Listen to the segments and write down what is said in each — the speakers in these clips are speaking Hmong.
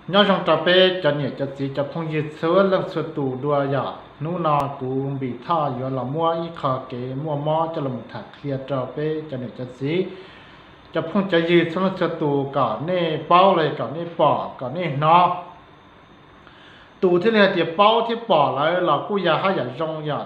Nyob zoo rau peb cov niam cov txiv cov phooj ywg txhua leej txhua tus dua yom. Hnub no kuv Npis Thoj yuav los muab ib qho kev muaj mob coj los tham qhia rau peb cov niam cov txiv, cov phooj cov ywg txhua leej txhua tus kom nej paub los kom nej pom kom nej hnov. Tus thiaj li hais tias paub thiab pom lawm los kuj yog haj yam zoo yom.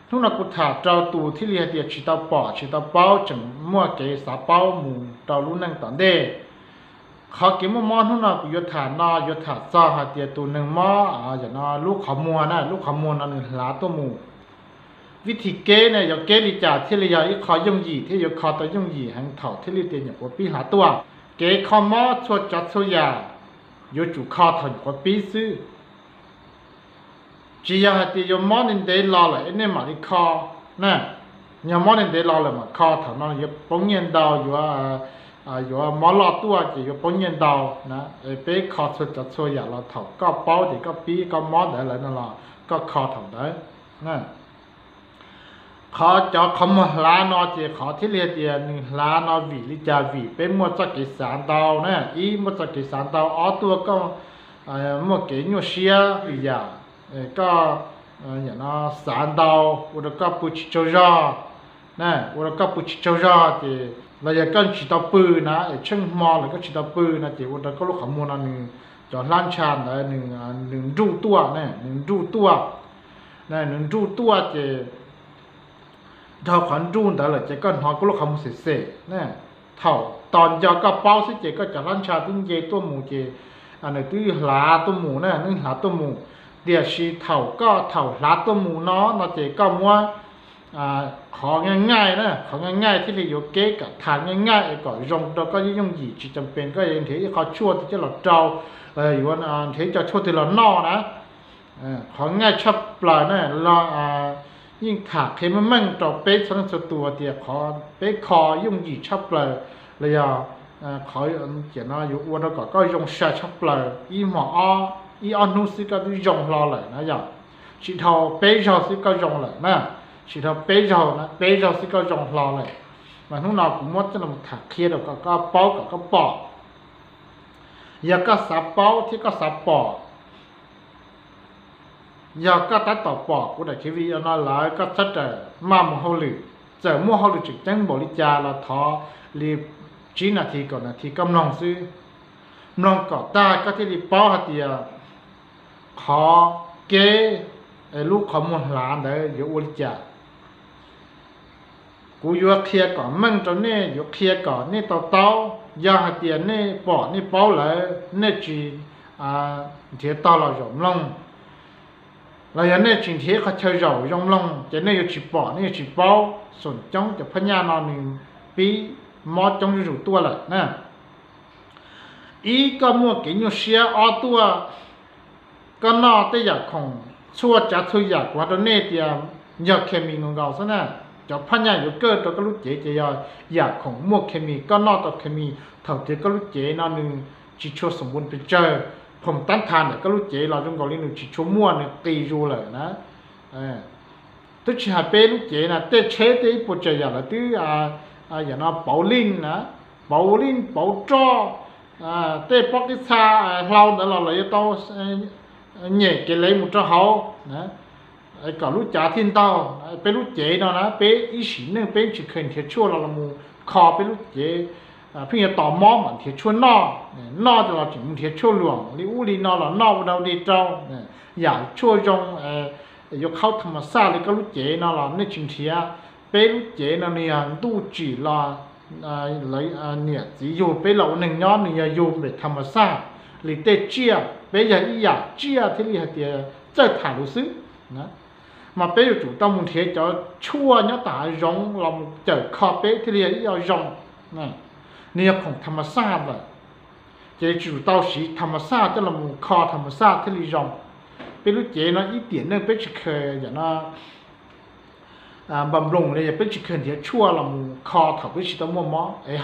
Hnub no kuv tham rau tus thiaj li hais tias tsis tau pom tsis tau paub tseem muaj kev xav paub mus rau lub neej tom ntej. Qhov kev muaj mob hnub no kuv yuav tham no yuav tham txog hais tias tus neeg mob, yam no lub qhov muag na, lub qhov muag no nws hlav tuaj mus. Vib thim kev ne yog kev li cas thiaj li yog ib qho yooj yim thiab yuav kho tau yooj yim heev thaum thiaj li tias nyuam qhuav pib hlav tuaj. Kev kho mob txhua tsav txhua yam yuav tsum kho thaum nyuam qhuav pib xwb. Tsis yog hais tias yuav mob ntev ntev los lawm nej mam li kho na. Yog mob ntev ntev los lawm mam kho, thaum no yuav poob nyiaj ntau, yuav, yuav mob loj tuaj ces yuav poob nyiaj ntau na. Peb kho txhua tsav txhua yam los thaum koj paub tias koj pib koj mob ntawd lawm no los koj kho thaum ntawd. Qhov cov qhov muag hlav no ces qhov thiaj li hais tias nws hlav no vim li cas? Vim peb muaj txoj kev xav ntau na, ib muaj txoj kev xav ntau, ob tuaj koj muaj kev nyuaj siab li yam koj xav ntau ua rau koj pw tsis tsaug zog, ua rau koj pw tsis tsaug zog ces los yog koj tsis tau pw na es tsheej hmo lawm koj tsis tau pw no ces ua rau koj lub qhov muag no nws, cov hlab ntsha ntawd nws nruj tuaj, nws nruj tuaj, nws nruj tuaj ces dhau qhov nruj ntawd lawm ces koj hnov koj lub qhov muag xem xem. Thaum tos nco koj paub xwb ces koj cov hlab ntsha twb nce tuaj mus ces nws twb hlav tuaj mus na, nws hlav tuaj mus. Tiam sis thaum koj thaum hlav tuaj mus no no ces koj muab qhov nqaij nqaij na, qhov nqaij nqaij thiaj li yuav kev kom tham nqaij nqaij es kom zoo rau koj yooj yim, tsis cam pes koj yuav nrhiav ib qho tshuaj twg coj los rau, yuav nrhiav ib co tshuaj twg los noj na. Qhov nqaij tshaj plaws na los yeej tham qhia meej meej rau peb txhua leej txhua tus tias qhov peb kho yooj yim tshaj plaws los yog qhov tias no yuav ua rau kom koj zoo sai tshaj plaws ib hmo ob, ib ob hnub xwb koj twb zoo hlo lawm na yom. Tsis dhau peb zaug xwb koj zoo lawm na, tsis dhau peb zaug na, peb zaug xwb koj zoo hlo lawm. Mas hnub no kuv muab coj los tham qhia rau kom koj paub kom koj pom. Yog koj xav paub thiab koj xav pom, yog koj tab tom pom kuv daim khiv video no lawm koj txhob rawm maj mus hauj lwm. Txawm muaj hauj lwm tseem ceeb npaum li cas los thov li tsib nas this kaum nas this koj mloog xwb. Mloog kom tag koj thiaj li paub hais tias qhov kev lub qhov muag hlav ntawd yuav ua li cas. Kuv yuav qhia kom meej rau nej, yuav qhia kom nej to taub. Yog hais tias nej pom nej paub lawm nej tsis nrhiav tog los zaum mloog, los yog nej tsis nrhiav qhov chaw zaum zoo mloog ces nej yuav tsis pom nej yuav tsis paub. Xoom coob cov phab nyaj no nws pib mob coob zuj zus tuaj lawm na. Ib, koj muaj kev nyuaj siab. Ob, tuaj koj noj tej yam khoom, txhua tsav txhua yam kuv hais rau nej tias yog khes mis nkaus nkaus xwb na. Cov phab nyaj yuav kawj rau koj lub cev ces yog yam khoom muaj khes mis, koj noj tau khes mis thaum tias koj lub cev no nws tsis tshua xoom npu pes tsawg, khoom tab tha ntawm koj lub cev los zoo nkaus li nws tsis tshua muaj, nws qis zus lawm na. Twb tsis hais peb lub cev na, tej tsheb tej ib puas tsav yam lawv twb yam no pauv lij na, pauv lij pauv roj, tej pob qib txha hlau ntawd los lawv yuav tau nyem kev lev mus rau hauv kom lub cav thiaj ntaug. Peb lub cev no na, peb ib sim neej peb tsis kheev nrhiav tshuaj los los mus kho peb lub cev, pheej yuav tos mob mam nrhiav tshuaj noj, noj los tseem mus nrhiav tshuaj luam li ub li no los noj ua rau dej rau, yam tshuaj zoo yuav qhaub tham mas xaj li koj lub cev no los nej tsis nrhiav. Peb lub cev no nws yog ntuj tsim los niam txiv yug peb los ua neeg nyob, nws yog yug npem tham mas xaj li tej tsiaj, peb yog ib yam tsiaj thiaj li hais tias txawj tham lus xwb. Mas peb yuav tsum tau mus nrhiav cov tshuaj nyob tom hav zoov los mus cawm kho peb thiaj li yog ib yam zoo. Nws yog khoom tham mas xaj lawm, ces yuav tsum tau siv tham mas xaj coj los mus kho tham mas xaj thiaj li zoo. Peb lub cev no ib tiam neej peb tsis kheev yam no npam nploos li, yog peb tsis kheev nrhiav tshuaj los mus kho thaum peb tsis tau muaj mob es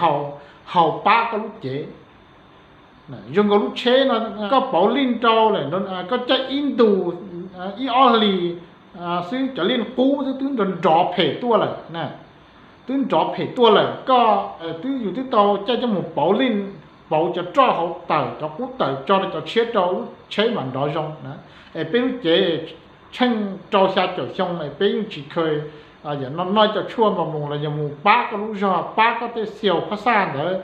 haus pab koj lub cev. Zoo nkaus lub tsheb no, koj pauv lij rau lawm, koj caij ib ntus ib ob hlis xwb cov lij qub xwb twb nrov nrov phem tuaj lawm. Twb nrov phem tuaj lawm, koj twb yus twb tau caij coj mus pauv lij pauv cov roj hauv tawm cov qub tawm tso rau cov tshiab rau lub tsheb mam nrov zoo na. Es peb lub cev tsheej rau xya caum xyoo es peb yeej tsis kheev, yam no noj cov tshuaj npau moos los yog mus pab koj lub zog, pab koj tej xiaus phab xaj ntawd,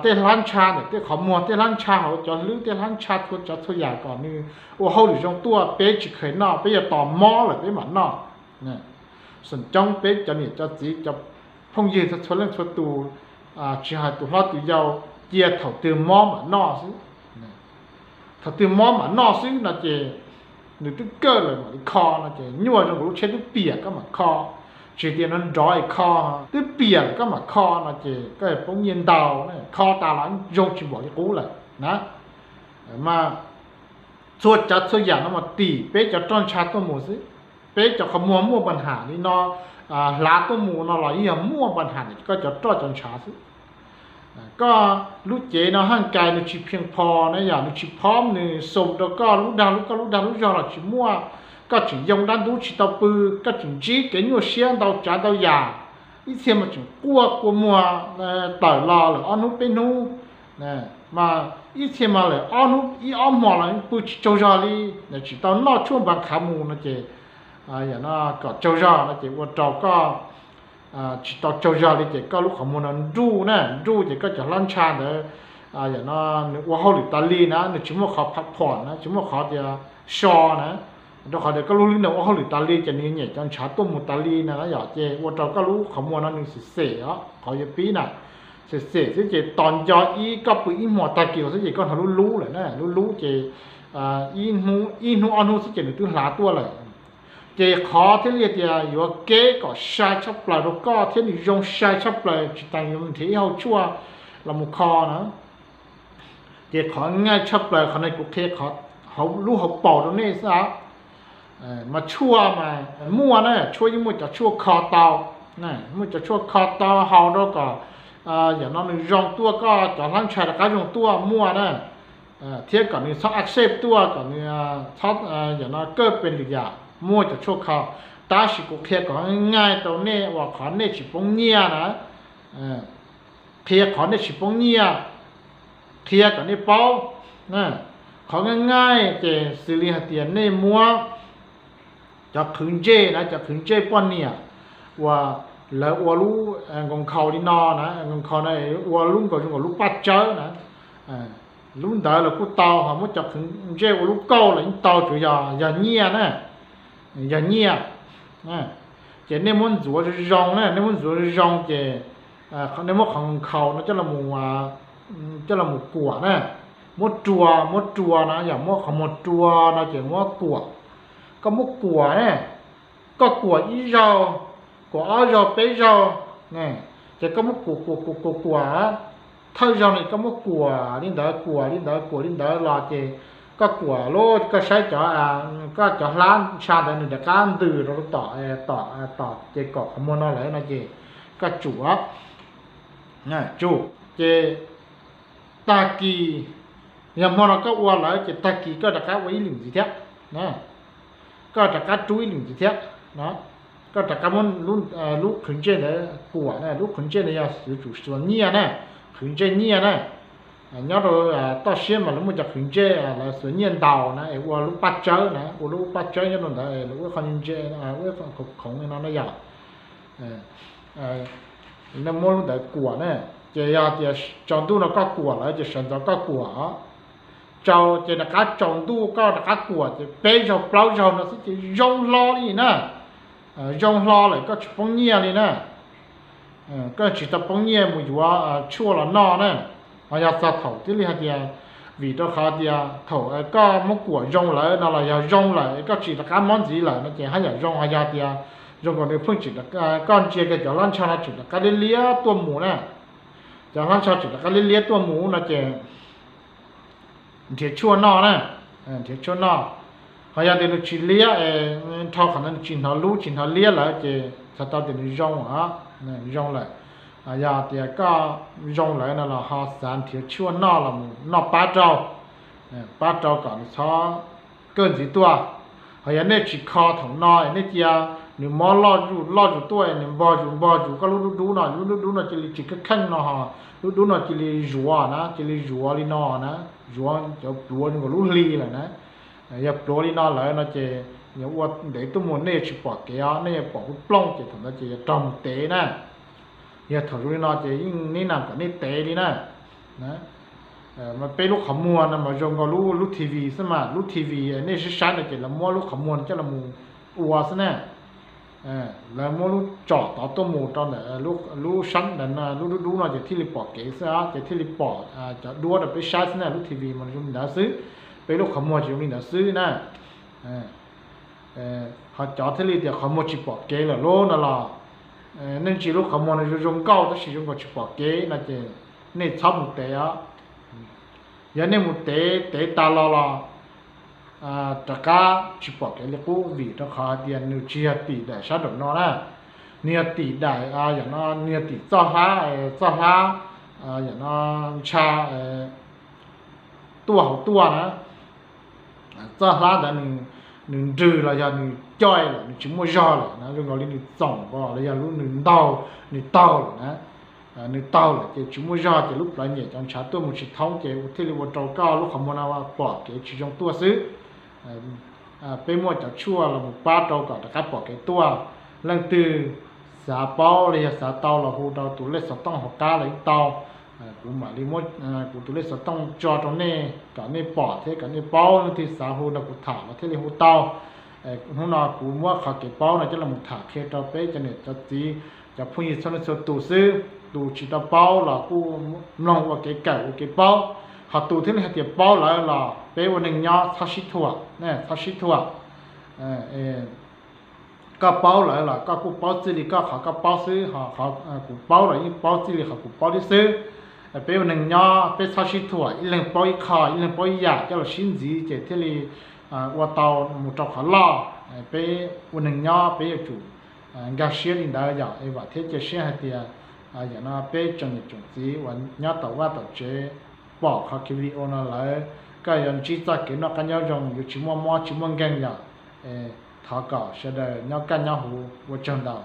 tej hlab ntsha ntawm tej qhov muag, tej hlab ntsha hauv cov hlwb, tej hlab ntsha txhua tsav txhua yam kom nws ua hauj lwm zoo tuaj. Peb tsis kheev noj, peb yog tos mob lawm peb mam noj. Xeem coob peb cov niam cov txiv cov phooj ywg txhua leej txhua tus, tsis hais tus hlob tus yau, cia thaum twg mob mam noj xwb. Thaum twg mob mam noj xwb no ces nws twb kawj lawm mam li kho no ces nyuaj zoo nkaus lub tsheb twb piam koj mam kho. Tsis tias no nrov es kho, twb piam lawm koj mam kho no ces koj poob nyiaj ntau, kho tas los zoo tsis npaum li qub lawm na. Mas txhua tsav txhua yam no mas tim peb cov roj ntsha tuaj mus xwb. Peb cov qhov muag muaj npa nham li no, hlav tuaj mus no los yeej yog muaj npa nham ntawm koj cov roj cov ntsha xwb. Koj lub cev no haj kais nws tsis phiaj pho na, yog nws tsis phob nws xum rau koj lub dag lub, koj lub dag lub zog los tsis muaj. Koj tseem yoo dab ntub tsis tau pw, koj tseem ntsib kev nyuaj siab ntau tsav ntau yam. Ib txhia mas tseem quaj kua muag tawm los lawm ob hnub peb hnub, mas ib txhia mas lawm ob hnub ib ob hmo los pw tsis tsaug zog li, tsis tau noj tshuaj npa khav mus no ces, yam no kom tsaug zog no ces ua rau koj tsis tau tsaug zog li ces koj lub qhov muag no nruj na, nruj ces koj cov hlab ntsha ntawd, yam no nws ua hauj lwm tas li na, nws tsis muaj qhov pham phom na, tsis muaj qhov tias so na, rau qhov tias koj lub hlwb no ua hauj lwm tas li ces nws nyem cov ntshav tuaj mus tas li na, yog ces ua rau koj lub qhov muag no nws xem xem os, qhov yuav pib na, xem xem xwb ces tos nco ib koj pw ib hmos tag kis los xwb ces koj hnov lub lub lawm na, lub lub ces ib hnub ob hnub xwb ces nws twb hlav tuaj lawm. Ces qhov thiaj li tias yuav keb kom sai tshaj plaws rau koj thiab nws zoo sai tshaj plaws tsis tas yuav nrhiav ib hau tshuaj los mus kho na. Ces qhov ngaij tshaj plaws qhov no kuv qhia lub hauv paus rau nej xwb. Mas tshuaj mas muaj na, tshuaj yeej muaj cov tshuaj kho tau, muaj cov tshuaj kho tau haus rau kom yam no nws zoo tuaj, koj cov hlab ntsha rov qab zoo tuaj muaj na, thiab kom nws txhob a xej tuaj, kom nws txhob yam no kawj pes lwm yam, muaj cov tshuaj kho. Tab sis kuv qhia kom ngaij rau nej uas qhov nej tsis poob nyiaj na, qhia qhov nej tsis poob nyiaj, qhia kom nej paub. Qhov ngaij ngaij ces xws li hais tias nej muab cov qhwv ntsej na, cov qhwv ntsej poj niam uas lawv ua lub nkaus nkhaus li no na, nkaus nkhaus no ua lub nkaus zoo nkaus lub paj tsawb na, lub ntawd los kuj tau, ho muab cov qhwv ntsej ua lub kauj los yeej tau, tsuas yog, yog nyiaj na, yog nyiaj. Ces nej muab ntxuav zoo zoo na, nej muab ntxuav zoo zoo ces nej muab qhov nkhaus no coj los, coj los mus kuam na, muab rua, muab rua no yog muab qhov muag rua no ces muab kuam. Koj muab kuam na, koj kuam ib zaug, kuam ob zaug peb zaug, ces koj muab kuam kuam kuam kuam kuam, thawj zaug no koj muab kuam li ntawd kuam li ntawd kuam li ntawd los ces koj kuam lub, koj saib cov, koj cov hlab ntsha ntawd nws rov qab ntws rau tom, tom, tom ces kom qhov muag no lawm no ces koj tsum, tsum ces tag kis, yog hmo no koj ua lawm ces tag kis koj rov qab ua ib lwm ntxiv thiab, koj rov qab rub ib lwm ntxiv thiab. Koj rov qab muab lub qhwv ntsej ntawd kuam na, lub qhwv ntsej ntawd yog yuav tsum xuas nyiaj na, qhwv ntsej nyiaj na. Nyob rau toj siab mas lawv muaj cov qhwv ntsej lawv xuas nyiaj ntaus na es ua lub paj tsawb na, ua lub paj tsawb nyob rau ntawd lawv ua qhov ntsej, ua khoom khoom no na yom. Nej muab lub ntawd kuam na, ces yog tias tsaus ntuj no koj kuam lawm ces sawv ntxov koj kuam, tsaus ces rov qab tsaus ntuj koj rov qab kuam ces peb zaug plaub zaug no xwb ces zoo hlo li na. Zoo hlo lawm koj tsis poob nyiaj li na. Koj tsis tau poob nyiaj mus yuav tshuaj los noj na. Ho yog txog thaum thiaj li hais tias, vim rau qhov tias thaum koj muab kuam zoo lawm no los yog zoo lawm koj tsis rov qab muab ntxiv lawm no ces haj yam zoo. Ho yog tias zoo nkaus nws pheej tseem, koj ntsia kiag cov hlab ntsha no tseem rov qab liab liab tuaj mus na, cov hlab ntsha tseem rov qab liab liab tuaj mus no ces nrhiav tshuaj noj na, nrhiav tshuaj noj. Ho yog tias nws tsis liab, dhau qhov ntawd nws tsis hnov lub tsis hnov liab lawm ces txhais tau tias nws zoo, zoo lawm. Yog tias koj zoo lawm no los ho xav nrhiav tshuaj noj los mus noj pab rau, pab rau kom nws txhob kawj ntxiv tuaj. Ho yog nej tsis kho thaum no nej cia Nws mob loj zuj loj zuj tuaj, nws npog zus npog zus koj lub dub dub no, lub dub dub no cia li tsis kheej kheej no ho, lub dub no cia li zuav na, cia li zuav li no na, zuav cov pluav zoo nkaus lub hli lawm na. Yog pluav li no lawm no ces yog ua ntev tuaj mus nej yuav tsis pom kev os, nej yuav pom plooj plooj ces thaum ntawd ces yog raug mus tev na. Yog thaum zoo li no ces yeej neb nam kom nej tev li na. Mas peb lub qhov muag no mas zoo nkaus lub lub T V xwb mas, lub T V nej saib saib no ces lawv muab lub qhov muag coj los mus ua xwb na. Lawv muab lub tsom tod tuaj mus rau ntawm lub sab ntawd, lub dub dub no ces thiaj li pom kev xwb, ces thiaj li pom cov duab rau peb saib xwb na. Lub T V mas zoo li ntawd xwb, peb lub qhov muag ces zoo li ntawd xwb na. Ho cov thiaj li tias qhov muag tsis pom kev lawm lauj no los, nej ntsia lub qhov muag no zoo zoo nkauj tab sis zoo nkaus tsis pom kev no ces nej txhob mus tev os. Yog nej mus tev tev tas los los rov qab tsis pom kev li qub, vim rau qhov hais tias nws tsis yog tim daim sab nraum no na, nws yog tim daim, yam no nws yog tim txoj hlab, txoj hlab, yam no ntsha tuaj hauv tuaj na. Txoj hlab ntawd nws nrwg los yog nws caij lawm, nws tsis muaj zog lawm na, zoo nkaus li nws txoom los yog lub nws ntaug, nws taug lawm na. Nws taug lawm ces tsis muaj zog ces lub plawv nyem cov ntshav tuaj mus tsis thoob ces ua thiaj li ua rau koj lub qhov muag no pom kev tsis zoo tuaj xwb. Peb muaj cov tshuaj los mus pab rau kom rov qab pom kev tuaj. Leej twg xav paub los yog xav tau los hu rau tus lej xov tooj hauv qab los yeej tau. Kuv mam li muab kuv tus lej xov tooj tso rau nej kom nej pom thiab kom nej paub. Leej twg xav hu nrog kuv tham los thiaj li hu tau. Hnub no kuv muab qhov kev paub no coj los tham qhia rau peb cov niam cov txiv, cov phooj ywg txhua leej txhua tus xwb. Tus tsis tau paub los kuj mloog ua kev kawm ua kev paub, ho tus thiaj li hais tias paub lawm los peb ua neeg nyob txhob sib thuam, txhob sib thuam. Koj paub lawm los koj kuj paub txij li koj qhov koj paub xwb, ho qhov kuv paub los yeej paub txij li qhov kuv paub thiab xwb. Peb ua neeg nyob peb txhob sib thuam, ib leeg paub ib qho, ib leeg paub ib yam coj los sib ntxiv ces thiaj li ua tau mus rau qhov loj. Peb ua neeg nyob peb yuav tsum nkag siab li ntawd yom. Es vam thiab cia siab hais tias yam no peb tsoom niam tsoom txiv uas nyob tom vaj tom tsev pom qhov video no lawm, koj yuav ntsib txoj kev noj qab nyob zoo, yuav tsis muaj mob tsis muaj nkeeg yom. Thov kom sawv daws nyob kaj nyob huv, ua tsaug ntau.